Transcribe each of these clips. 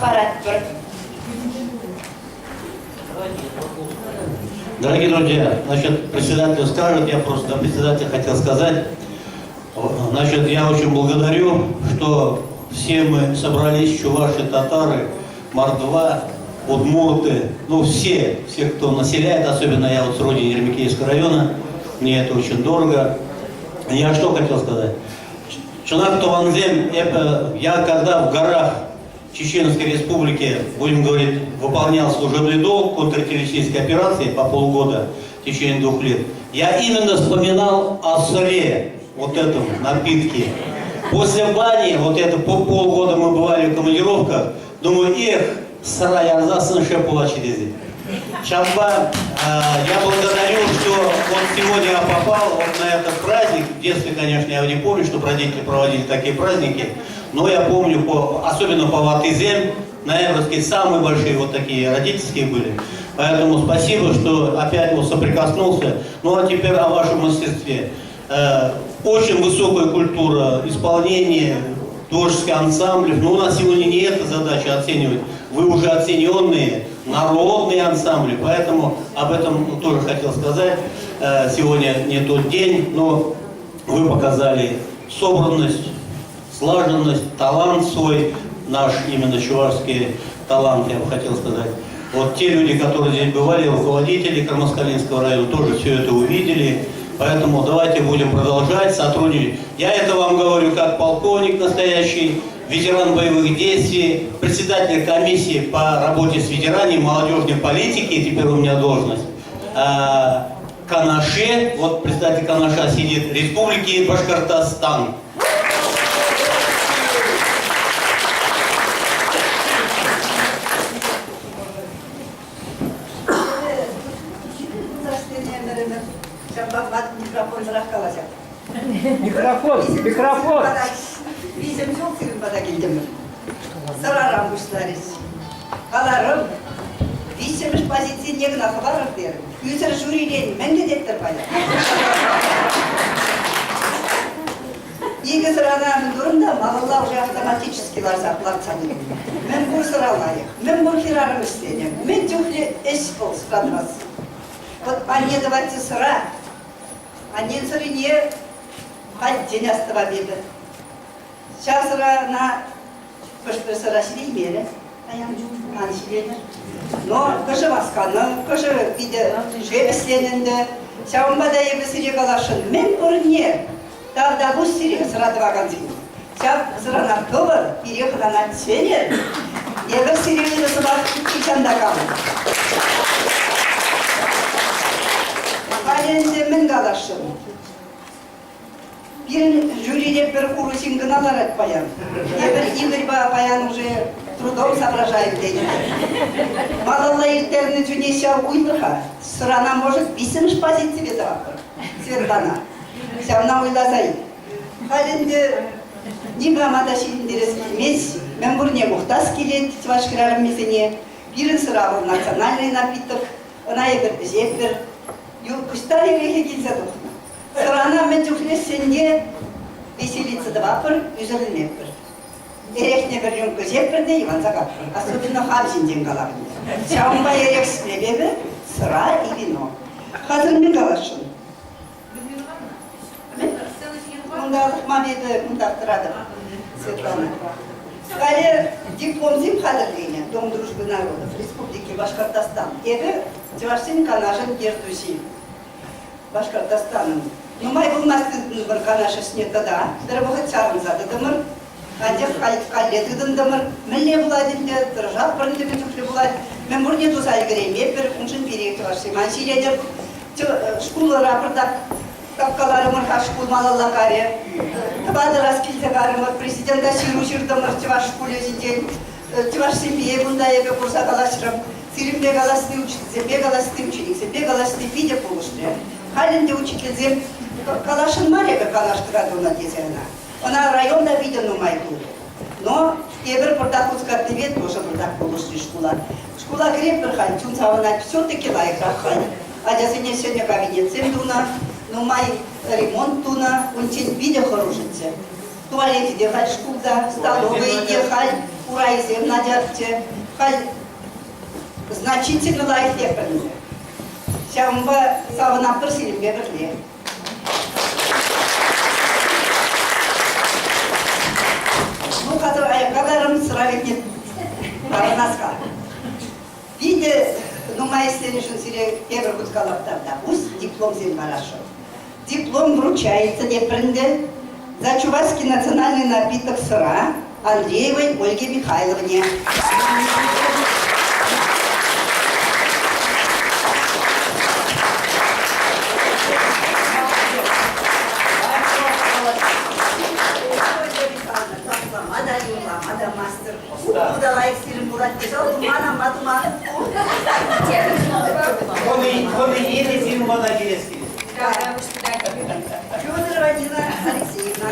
паратпӑр. Дорогие друзья, значит, председатель скажет, я просто председатель хотел сказать. Значит, я очень благодарю, что все мы собрались, чуваши, татары, мордва, удмурты, ну все, все, кто населяет, особенно я вот с родины Ермекеевского района, мне это очень дорого. Я что хотел сказать? Чынах тӑвансем, это я когда в горах Чеченской Республики, будем говорить, выполнял служебный долг контртеррористической операции по полгода в течение 2 лет, я именно вспоминал о сыре, вот этом напитке. После бани, вот это по полгода мы бывали в командировках, думаю, эх, сыра ярсассӑн шеп пулать тесе. Ҫавӑнпа я благодарю, что вот сегодня я попал вот на этот праздник. В детстве, конечно, я не помню, что родители проводили такие праздники, но я помню, особенно по ваттисем, ноябрьские самые большие вот такие родительские были. Поэтому спасибо, что опять вот соприкоснулся. Ну а теперь о вашем мастерстве. Очень высокая культура исполнения, творческих ансамблей. Но у нас сегодня не эта задача оценивать. Вы уже оцененные, народные ансамбли, поэтому об этом тоже хотел сказать. Сегодня не тот день, но вы показали собранность, слаженность, талант свой, наш именно чувашский талант, я бы хотел сказать. Вот те люди, которые здесь бывали, руководители Кармаскалинского района, тоже все это увидели. Поэтому давайте будем продолжать сотрудничать. Я это вам говорю как полковник настоящий, ветеран боевых действий, председатель комиссии по работе с ветеранами, молодежной политики, теперь у меня должность. Канаше, вот председатель Канаша сидит, Республики Башкортостан. Микрофонсӑрах калаҫать. Микрофон, микрофон. Виҫӗм ҫул сирӗн пата килтӗмӗр. Сӑраран пуҫларӗҫ. Каларӑм, виҫҫӗмӗш позицине кӑна хӑварӑр терӗм. Ӳсӗр жюрирен мӗн кӗтеттӗр паян? Икӗ сӑрана мӗн турӑм та малалла уже автоматически ларса лартса пытӑм. Мӗн пур сӑра лайӑх, мӗн пур хӗрарӑм ӗҫленӗ, мӗн чухлӗ ӗҫ вӑл сӑранмас. Вот анне тӑватчӗ сӑра, аннен сӑрине халь астӑвап эпӗ. Ҫав сӑрана хӑш-пӗр сӑра ҫитеймерӗ паян, ан ҫитетӗр. Но кӑшӑ васканӑ, кӑшӑ питӗ шеп ӗҫленӗ ӗнтӗ. Ҫавӑнпа та эпӗ сире каласшӑн, мӗн пурне тавтапуҫ сире сӑра тӑвакансене. Ҫав сӑрана тӑвӑр, пире хӑнана чӗнӗр. Эпӗ сире ырӑ сӑмах нихҫан та калӑп. Халӗ ӗнтӗ мӗн каласшӑн? Пирӗн жюрире пӗр хуру ҫын кӑна ларать паян. Эпир Игорьпа паян уже трудом соображаем тенӗ. Малалла ирттернӗ чуне ҫав уйлӑха сӑрана, может, виҫҫӗмӗш позиципе тӑватпӑр Светлана. Ҫавна уйласа ил. Халь ӗнтӗ никама та ҫитӗнтерес килмест, мӗн пурне мухтас килет чӑваш хӗрарӑмӗсене. Пирӗн сӑра вӑл национальный напиток, ӑна эпир ӗҫетпӗр. Пуҫтар эрехе килсе тухнӑ. Сӑрана мӗн чухлӗ ӗҫсен веселиться тӑватпӑр, ӳсӗрӗлмеппӗр. Эрехне пӗр рюмка ӗҫетпӗр те йӑванса катпӑр. Особенно хам ҫинчен калатӑп. Ҫавӑнпа эрех ӗҫмеп эпӗ, сӑра и вино. Хазыр мӗн каласшӑн? Кунта тухман эпӗ, кунтах тӑратӑп, Светлана. Халӗ дипломсем хатӗрленӗ Дом дружбы народов Республики Башкортостан. Эпӗ Чӑвашсен Канашӗн ертӳҫи. Башкортостанӑн. Нумай пулмасть тытӑнтӑмӑр Канаш ӗҫне тата пӗр вӑхӑт чарӑнса тӑтӑмӑр. Анчах калле тытӑнтӑмӑр. Мӗнле пулать ӗнтӗ, тӑрӑшатпӑр ӗнтӗ мӗн чухлӗ пулать. Мӗн пурне туса ӗлкӗреймеппӗр, уншӑн пире чӑвашсем ан ҫиленӗр. Шкулра пӑртак тапкаларӑмӑр-ха, шкул малалла карӗ. Тӑватӑ раз килсе карӑмӑр, президента ҫыру ҫыртӑмӑр чӑваш шкулӗ ҫинчен. Чӑвашсемпе кунта эпӗ курса калаҫрӑм. Сирӗнпе калаҫни, учительсемпе калаҫни, учениксемпе калаҫни питӗ пулӑшрӗ. Халь ӗнтӗ учительсем каласшӑн мар эпӗ канаш кӑтартунӑ тесе ӑна. Ӑна районта питӗ нумай турӗ. Но тепӗр пӑртак хускатнипе тоже пӑртак пулӑшрӗ шкула. Шкула кӗретпӗр халь, чун савӑнать, все-таки лайӑхрах халь. Ачасене ҫӗнӗ кабинетсем тунӑ, нумай ремонт тунӑ, унччен питӗ хӑрушӑччӗ. Туалечӗ те халь шкулта, столовӑйӗ те халь. Урайсем начарччӗ. Халь значительно лайӑх тепӗр ӗнтӗ. Ҫавӑнпа савӑнатпӑр сирӗнпе пӗрле. Ну, хатӗр аякка карӑм, сӑра лекне таврӑнас-ха. Питӗ нумай ӗҫленӗшӗн сире тепӗр хут калап тавтапуҫ, дипломсем парасшӑн. Диплом вручается тепӗр ӗнтӗ за чувашский национальный напиток сыра Андреевой Ольге Михайловне. Мастер. Удалай сирӗн пулать кӑҫал туман, ама туман. Хӑнине те сирӗн пата килес килет. Федорова Нина Алексеевна.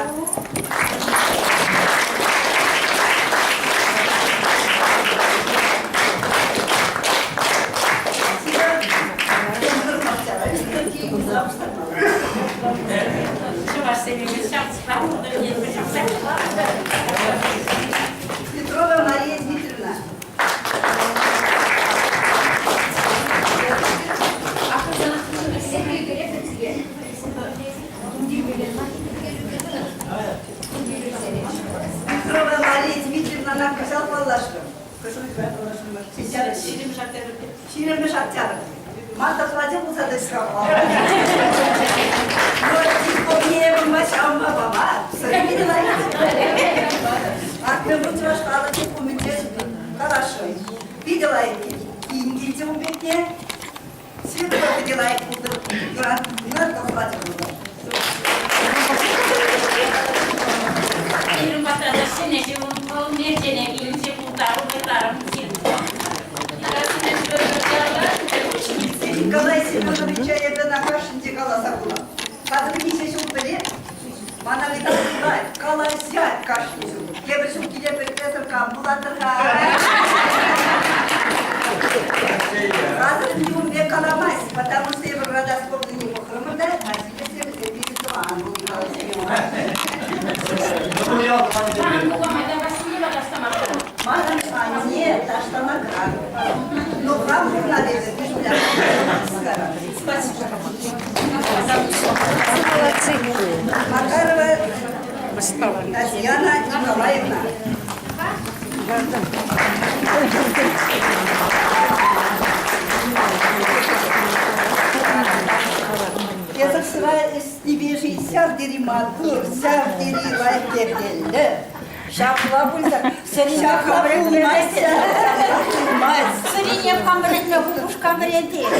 Петрова Мария Дмитриевна. Петрова Мария Дмитриевнана кӑҫал паллашрӑм. Ҫирӗммӗш октябрь. Ман тӑхлачӑ пулса та ҫавӑнпа пама. Аттемпе чӑваш халӑхӗ умӗнче каласшӑн. Питӗ лайӑх килчӗ ун пекне. Светла питӗ лайӑх пултӑр. Юратнӑ тӑхлачӑ пултӑр. Пирӗн патра та ҫӗнӗ ҫул вӑл мерчене килӗнче пултаруллӑ тарӑн ҫын. Николай Семеновича эпӗ Накашинче каласа хунӑ. Хатӗр миҫе ҫул пӗлет, мана ыйтать, калаҫать кашни ҫул. Тепӗр ҫул киле пӗлмесӗр кам пулатӑр-ха? Хатӗр ун пек каламасть, потому что эпир родословныйне пӑхрӑмӑр та, Василий вӗсем пирӗн тӑван Николай Семенович. Манӑн анне таштамакра. Но хам журналист, Макарова Татьяна Николаевна. Эсӗ сыра ӗҫнипе-ши ҫав тери маттур, ҫав тери лайӑх тертеллӗ. Ҫапла пулса, Ҫапла пулмасть, ҫапла пулмасть. Сӑрине кам вӗрентме, кукушка вӗрентет.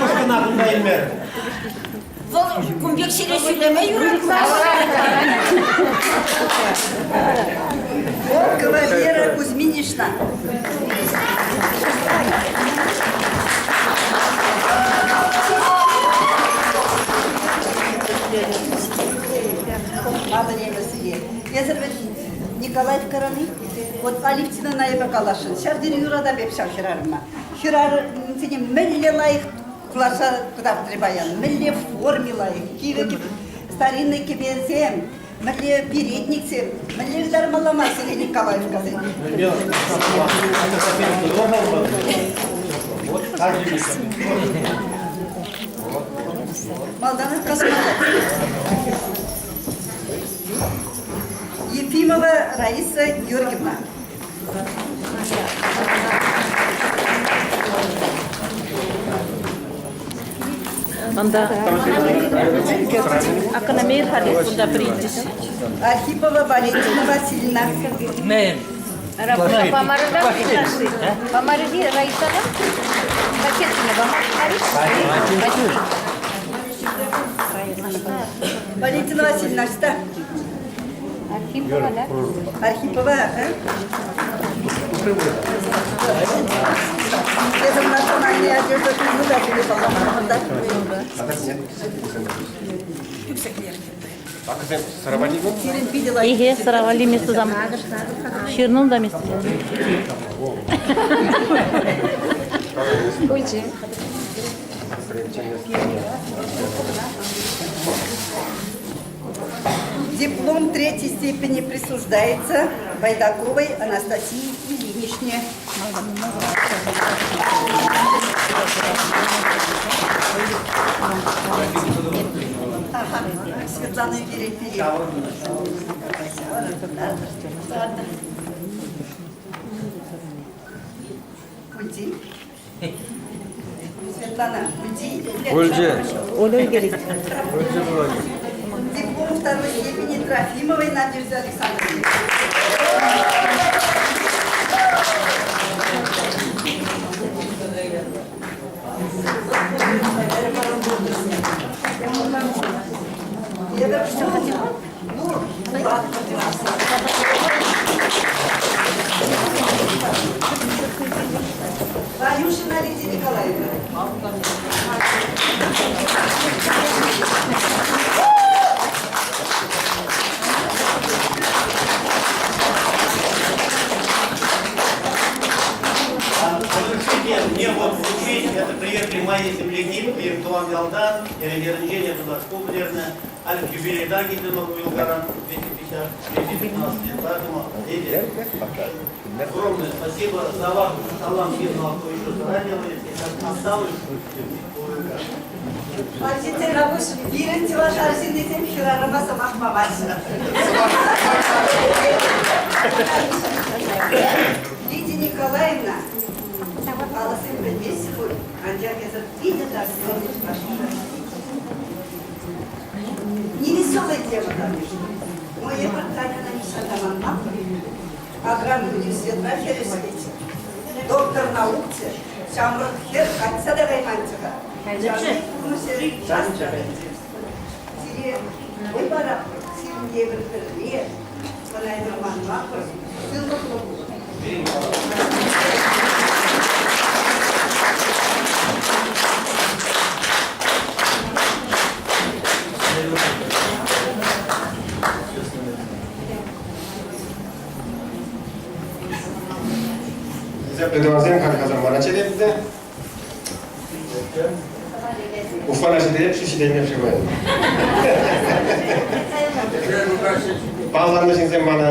Ушкӑна кунта илмерӗ. Вӑл кун пек ҫӗре ҫӳреме юратмасть. Волкова Вера Кузьминична. Эсӗр вӗт Николай Карани, вот Алевтина эпӗ каласшӑн. Ҫав тери юратап эп ҫав хӗрарӑма. Хӗрарӑмсене мӗнле лайӑх кӑларса кӑтартрӗ паян, мӗнле форми лайӑх, кивӗ старинный кӗпесем, мӗнле передниксем, мӗнле ытармалла мар сире Николаевкасен. Малтанах космонавт. Ефимова Раиса Георгиевна. Анда Акономия халӗ кунта пӗринчӗҫ. Архипова Валентина Васильевна. Мен. Помаради Раисана? Ракетина, Валентина Васильевна, что? Архипова, да? Архипова, а? Это национальная одежда, ну да, тебе да? Иге, сыравали местозам. Ширнун да местозам. Диплом третьей степени присуждается Байдаковой Анастасии Ильиничне. Светлана Юрьевна. Культи. Светлана, Культи. Ульджи. Оля gerek. Диплом второй степени Трофимовой Надежды Александровны. Ванюшина Лидия Николаевна. Разрешите мне вот вручить, это приехали мои земляки, Пиртуан Ялдан, Еренжения Тудашку, наверное, Аль юбилей Даги Уилгаран, 250, 215 лет, поэтому, Лидия, огромное спасибо за ваш талант, еще заранее, осталось. Пирӗн чӑваш арҫыннисем хӗрарӑма сӑмах памаҫҫӗ. Лидия Николаевна, алӑсем пӗлмест пуль, анчах эсӗ питӗ достойный чӑваш Не веселая тема, конечно. Но эпир Таняна нихҫан та манман. Аграрный университетра хӗрӗслет. Доктор наукчӗ, ҫамрӑк хӗр катса та кайманччӗ-ха. Сире вӑй паратпӑр, сирӗн евӗр пӗрле, ӑна эпир манмастпӑр, сывлӑхлӑ пулӑр. Хисеплӗ тӑвансем, халь хасар черетлӗ. Уфана ҫитереп-ши, ҫитермеп-ши ман? Палланӑ ҫынсем мана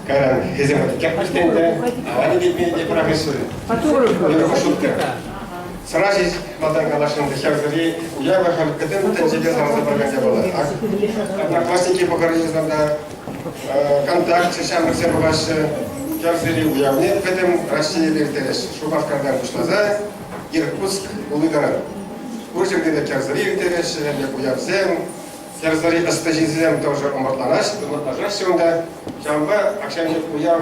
кайран хӑйсем кӗртмӗҫ ӗнтӗ. Авани тетме те пӑрахаҫҫӗ. Шутка. Сӑра ҫеҫ малтан каласшӑн ҫав сӑри уява халь пӗтӗм тӗнчепе сарӑлса пыракан япала. Одноклассники пӑхӑрӗҫ та ВКонтакте ҫамрӑксем пӑхаҫҫӗ. Кӗр уявне пӗтӗм Раҫҫейӗпе ирттереҫҫӗ. Шупашкартан пуҫласа Иркутск хули таран. Пур ҫӗрте те кӗр сӑри ирттереҫҫӗ, уявсем, кӗр сӑри ӑстаҫисем тоже ӑмӑртланаҫҫӗ, ӑмӑртлашаҫҫӗ унта. Ҫавӑнпа акҫанчӑк уяв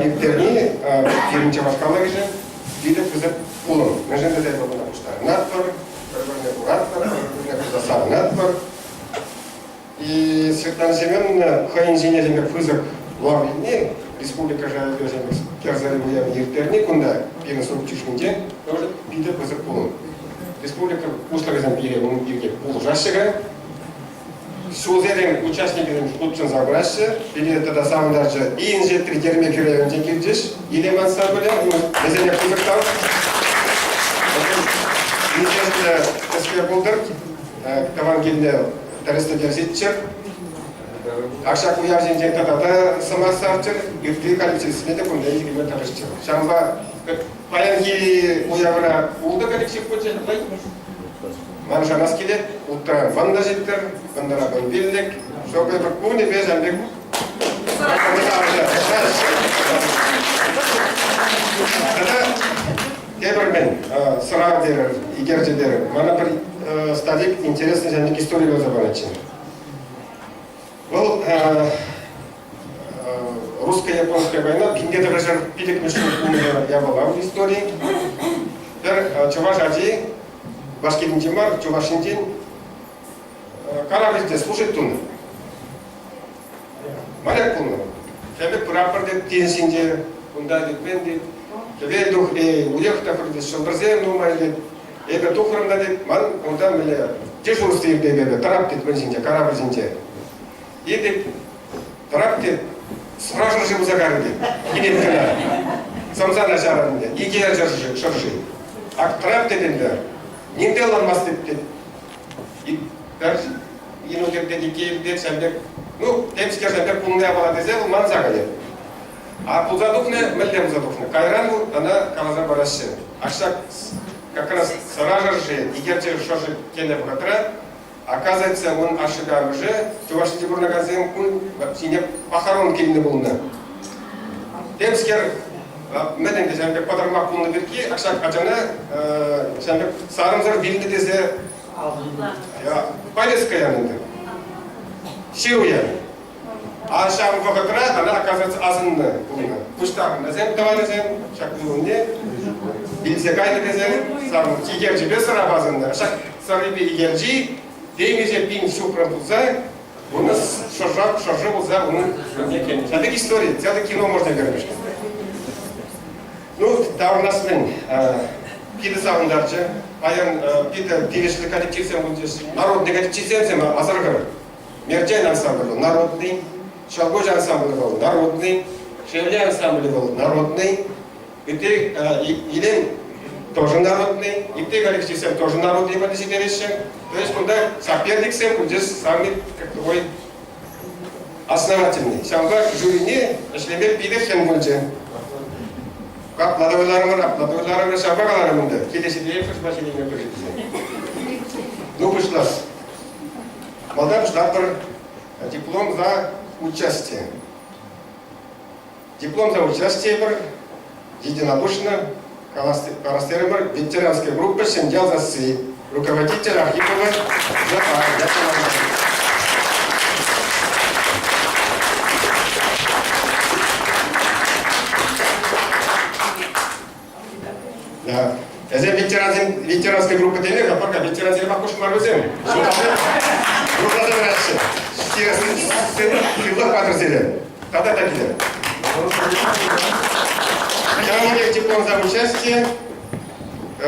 ирттерни пирӗн чӑваш халӑхӗшӗн питӗ пысӑк пулӑм. Мӗншӗн тесен вӑл куна пуҫтарӑнатпӑр, пӗр-пӗрне куратпӑр, пӗр-пӗрне курса савӑнатпӑр. И Светлана Семеновна хӑйӗн ҫине ҫемье пысӑк лав илни, республика шайӗпе кӗрсери уявне ирттерни кунта пирӗн суд чышминче тоже питӗ пысӑк пулӑм. Республика пуҫлӑхӗсем пире ун пирки пулӑшаҫҫӗ-ха. Ҫулсерен участниксем хутшӑнса пыраҫҫӗ. Пире тата савӑнтарчӗ инҫетри Термек районӗнчен килчӗҫ Илем ансамблӗ. Вӗсене пысӑк тав. Интереслӗ кӗске пултӑр. Тӑван килне тӗрӗслеттерсеччӗр. Ак ҫак уяв ҫинчен тата та сӑмах сарччӑр, ытти коллективсене те кунта илсе килме тӑрӑшчӑр. Ҫавӑнпа паянхи уявра ултӑ коллектив пулчӗ. Ман шанас килет, улттӑран вӑн та ҫиттӗр, вӑнтӑра вӑн пиллӗк, шокӑ пӗр кунӗпе ҫав пек Тата тепӗр мӗн, сӑрав терӗр, икерчӗ терӗр. Мана пӗр старик интересный ҫамрӑк истори каласа паратчӗ. Вӑл русско-японская война 1905 ҫул пулнӑ япала в истории. Пӗр чӑваш ачи Башкиринчен мар, Чӑвашӗнчен корабльте служить тунӑ. Моряк пулнӑ. Хӗвел пыраппӑр тет тин ҫинче, унта тет, мӗн тет. Хӗвел тухри, уйӑх тӑхрӗ тет, ҫӑлтӑрсем нумай тет. Эпӗ тухрӑм та тет, ман унта мӗнле дежурство иртет эпӗ, тӑрап тет мӗн ҫинче, корабль ҫинче. И тет, тӑрап тет, сӑра шӑрши пулса карӗ тет, килет кӑна. Сӑмсана чарӑн тет, икӗ шӑрши. Ак тӑрап тет ӗнтӗ. Ним те ӑнланмастӑп тет. Пӗр инутертен икке иртет ҫав пек, ну, темскер ҫав пек пулнӑ япала тесе вӑл манса каять. А пулса тухнӑ, мӗнле пулса тухнӑ? Кайран вӑл ӑна каласа параҫҫӗ. Ак ҫак как раз сӑра шӑрши, икерчӗ шӑрши кӗнӗ вӑхӑтра, оказывается, ун ашшӗпе амӑшӗ Чӑваш Енте пурӑнакансем кун ҫине похорон килнӗ пулнӑ. Темскер мӗн ӗнтӗ ҫавӑн пек пӑтӑрмах пулнӑ пирки ак ҫак ачана ҫавӑн пек сарӑмсӑр вилнӗ тесе повестка янӑ ӗнтӗ. Ҫыру янӑ. А ҫав вӑхӑтра ӑна, оказывается, асӑннӑ пулнӑ. Пуҫтарӑннӑсем, тӑванӗсем ҫак вырӑнне илсе кайнӑ тесе сам икерчӗпе сӑрапа асӑннӑ. Ҫак сӑрипе икерчи темиҫе пин ҫухрӑм пулса унӑн шӑрша, шӑршӑ пулса унӑн шӑрне кӗнӗ. Ҫав пек истори, целый кино можно ӳкермешкӗн. Ну, таврӑнас-мӗн, питӗ савӑнтарчӗ. Паян питӗ тивӗҫлӗ коллективсем пулчӗҫ. Народный коллективсем асӑрхӑр. Мерчен ансамбль вӑл народный, Ҫӑлкуҫ ансамблӗ вӑл народный, Шевле ансамблӗ вӑл народный, ытти Илем тоже народный, ытти коллективсем тоже народный патне ҫитереҫҫӗ. То есть кунта соперниксем пулчӗҫ самый как такой основательный. Ҫавӑнпа жюрине ӗҫлеме питӗ хӗн пулчӗ. Капла та вылярӑмӑр, апла та вылярӑмӑр, ҫавпа каларӑм ӗнтӗ. Киле ҫитейӗп, хӑшпа ҫитейме пӗлет тесе. Ну, пуҫлас. Малтан пуҫлатпӑр диплом за участие. Диплом за участие пӗр единодушно калас терӗмӗр ветеранская группа Ҫӗньял сасси, руководитель Архипова Якова. Да. Вӗсем ветерансем, ветеранская группа тенӗ, пока ветерансем пакуш мар вӗсем. Шутласа тӑраҫҫӗ. Сывлӑх патӑр сире. Тата та килӗр. Ҫавӑн пек диплом за участие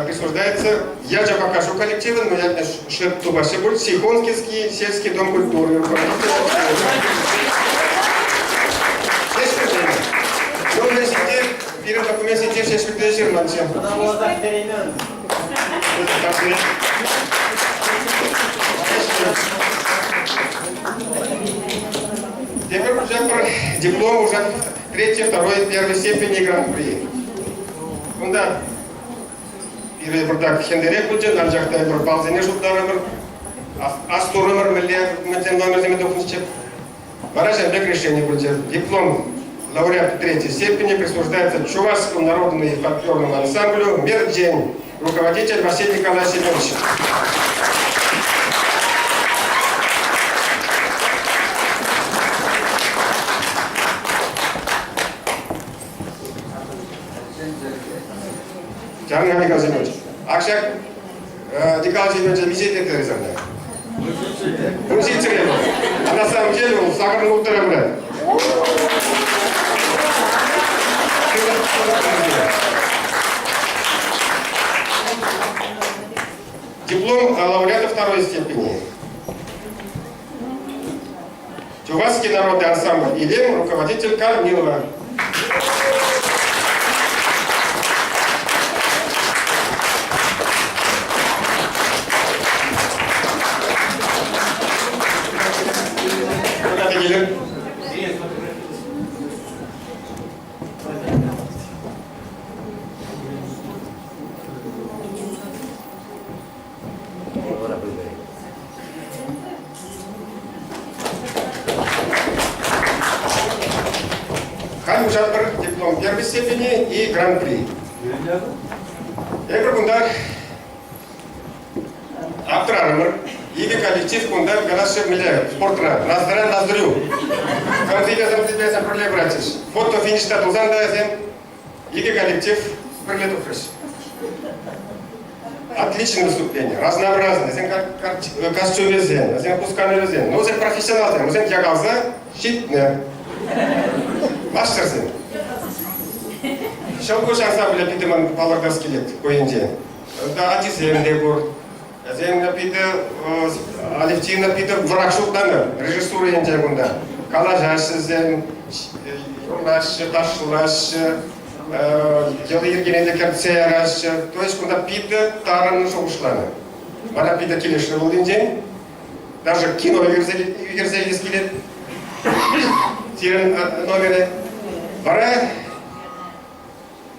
присуждается я же покажу коллективы, но я шеп тупаҫҫӗ пуль, Сихонкинский сельский дом культуры. Ну, Пирӗн документсенче ҫеҫ пӗлсе ҫырманччӗ. Теперь уже диплом уже третьей, второй, первой степени гран-при. Кунта пире пӑртак хӗнтерех пулчӗ, анчах та эпир балсене шутларӑмӑр, астурӑмӑр мӗнле мӗнсем номерсене тухнӑччӗ. Вара ҫав пек решение пулчӗ. Диплом лауреат третьей степени присуждается Чувашскому народному фольклорному ансамблю «Мерджень», руководитель Василий Николаевич Семенович. Чарнӑ Николай Семенович. Ак ҫак Николай Семеновича миҫе теттерӗ сана? 17-ре. А на самом деле он сахарный ултӑрӑмра. Диплом лауреата второй степени. Чувашский народный ансамбль «Илем», руководитель Корнилова. Куда ты Халь уҫатпӑр диплом первой степени и гран-при. Эпир кунта аптрарӑмӑр. Икӗ коллектив кунта калаҫҫӗ мӗнле спортра. Ноздря ноздрю. Сӑмсипе пӗрле пыратчӗҫ. Фото финишта тусан та вӗсем икӗ коллектив пӗрле тухрӗҫ. Отличное выступление, разнообразное. Вӗсем костюмӗсем, вӗсем хусканӑвӗсем. Ну, вӗсем профессионалсем, вӗсем якалса ҫитнӗ. Мастерсем. Ҫӑлкуҫ ансамбле питӗ ман палӑртас килет ку енче. Ачисем те пур. Вӗсем питӗ Алевтина питӗ вӑрах шутланӑ режиссура енче кунта. Калаҫаҫҫӗ вӗсем, юрлаҫҫӗ, ташлаҫҫӗ. Йӑли-йӗркене те кӗртсе яраҫҫӗ. То есть кунта питӗ тарӑн шухӑшланӑ. Мана питӗ килӗшрӗ вӑл енчен. Даже кино ӳкерсе илес килет. Сирӗн номерӗ. Вара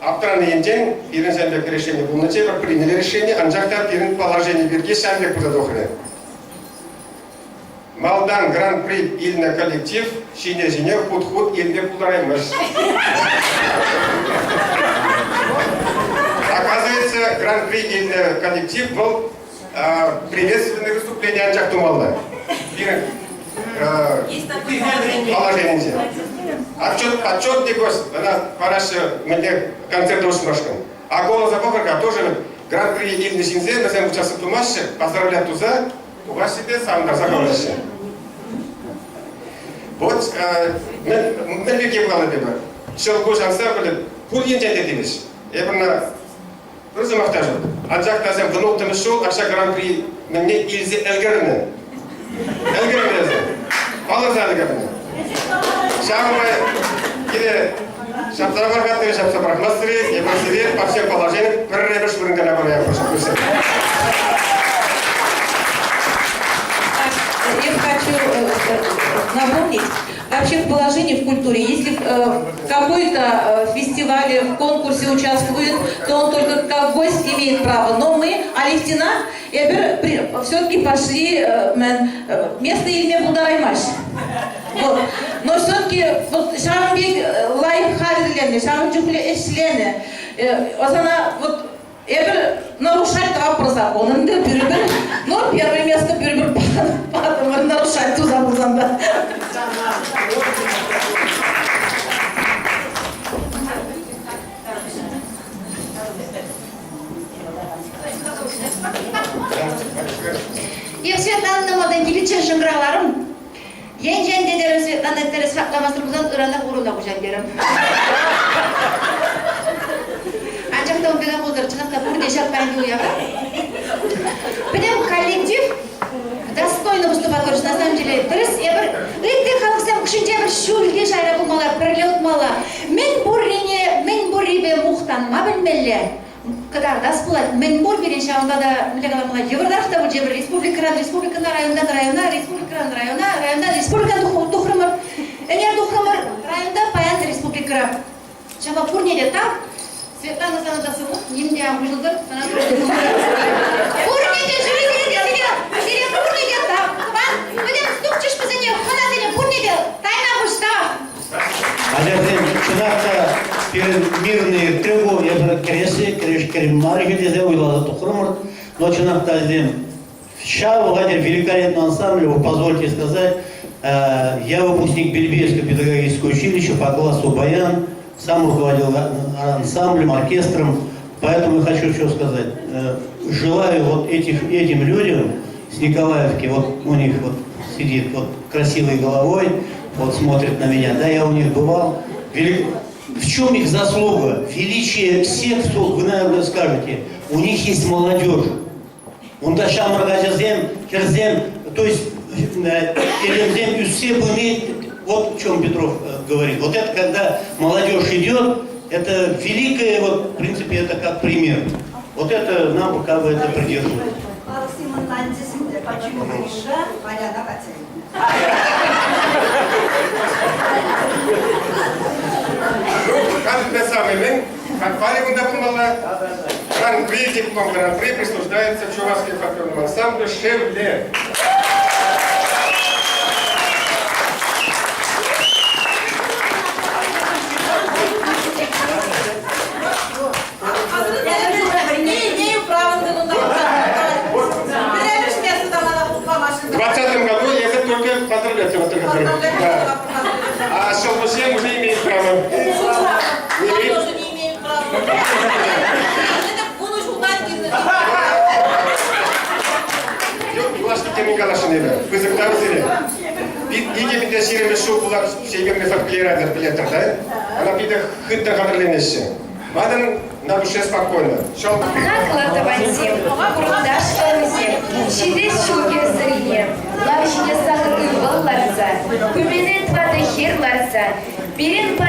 аптранӑ енчен пирӗн ҫав пек решени пулнӑччӗ, пӗр приняли решение, анчах та пирӗн положени пирки ҫав пек пулса тухрӗ. Малтан гран-при илнӗ коллектив ҫине-ҫине хут-хут илме пултараймасть. Оказывается, гран-при илнӗ коллектив вӑл приветственное выступление анчах тумалла. Пирӗн положенинче. Отчет, отчетный гость, ӑна параҫҫӗ мӗнле концерт уҫмашкӑн. А голоса пӑхӑр-ха, тоже гран-при илнӗ ҫынсем вӗсем участвовать тумаҫҫӗ, поздравлять туса тухаҫҫӗ те савӑнтарса хӑвараҫҫӗ. Вот мӗн пирки калатӑп эпӗ. Ҫӑлкуҫ ансамблӗ пур енчен те тивӗҫ. Эпӗ ӑна пӗр сӑмах та ҫук. Анчах та вӗсем вунулттӑмӗш ҫул Акша Гран-при мӗнне илсе ӗлкӗрнӗ. Ӗлкӗрнӗ вӗсем. Палӑрса ӗлкӗрнӗ. Ҫавӑнпа киле ҫапса пӑрахатӑр, ҫапса пӑрахмастӑр-и, эпир сире по всем положениям пӗрремӗш вырӑн кӑна параятпӑр. Я хочу напомнить, вообще в положении в культуре, если в какой-то фестивале, в конкурсе участвует, то он только как гость имеет право. Но мы, Алевтина, все-таки пошли местные илме пултараймасть. Вот. Но все-таки вот ҫавӑн пек лайӑх хатӗрленнӗ, ҫавӑн чухлӗ ӗҫленӗ. Ӑсана вот эпир нарушать тӑватпӑр закон ӗнтӗ, пӳрпӗр. Но первое место пӳрпӗр патӑмӑр нарушать туса пулсан та. Эп Светлана малтан киличчен шӑнкӑравларӑм. Енчен те терӗм Светлана тӗрӗс хакламастӑр пулсан ыранах урӑна куҫан терӗм. Анчах та ун пекех пултӑр, чӑнах та пурте ҫак паянхи уявра. Пӗтӗм коллектив достойно выступать короче, на самом деле. Тӗрӗс, эпир ытти халӑхсем хушшинче пӗр ҫӳлти шайра пулмалла, пӗрле утмалла. Мӗн пуррине, мӗн пуррипе мухтанма пӗлмелле. Кӑтартас пулать, мӗн пур пирӗн ҫавӑнпа та, мӗнле каламалла, йывӑртарах та пулчӗ эпир республикӑран республикӑна, районтан района, республикӑран района, районтан республикӑна тухрӑмӑр. Ӗнер тухрӑмӑр районта, паян республикӑра. Ҫавӑнпа пурне те тав. Светлана сана та сывлӑх, ним те ан хуҫӑлтӑр. Сана пурне те жюри сире, сире пурне те тав. Тӑван, пӗтӗм стукчӗҫ вӗсене, хӑнасене пурне те тайна пуҫ тав. Ачасем, чӑнах та пирӗн мирный иртрӗ ку, эпир кӗресси, кӗрешкерӗм мар-и тесе уйласа тухрӑмӑр. Но чӑнах та вӗсем ҫав хатӗр великолепный ансамбль, вы позвольте сказать, я выпускник Бельбейского педагогического училища по классу баян, сам руководил ансамблем, оркестром, поэтому я хочу что сказать. Желаю вот этим людям с Николаевки, вот у них вот сидит вот красивой головой, вот смотрит на меня, да, я у них бывал. В чем их заслуга? Величие всех, вы, наверное, скажете, у них есть молодежь. Унта ҫамрӑк ачасем, хӗрсем, то есть элемсем ӳссе пыни, вот в чем Петров говорит. Вот это, когда молодежь идет, это великое, вот, в принципе, это как пример. Вот это нам пока бы это придерживать. Почему Гриша, Поляна хотели. Ну, как самый мэн, как паре кунта пулмалла. Гран-при, диплом Гран-при присуждается Чувашскому фольклорному ансамблю «Шевле». Не имею права В 2020 году я это только поздравлять его только. Да. А Шелбусем уже имеет право. Не имеет? тоже не имеет права. Это буду ждать. Юлашки темен каласшӑн эпӗ. Пысӑк тав сире. Икӗ пинте ҫирӗммӗш ҫул пулать ҫейкӗмлӗ фольклориадӑр билетр, да? Ӑна питӗ хытӑ хатӗрленеҫҫӗ. Манӑн на душе спокойно. Хаклӑ тӑвансем, курташ тӑвансем, ҫитес ҫул кӗсрине лав ҫине сахӑр ывӑл ларса, кӳмене тӑватӑ хӗр ларса, пирӗн пата.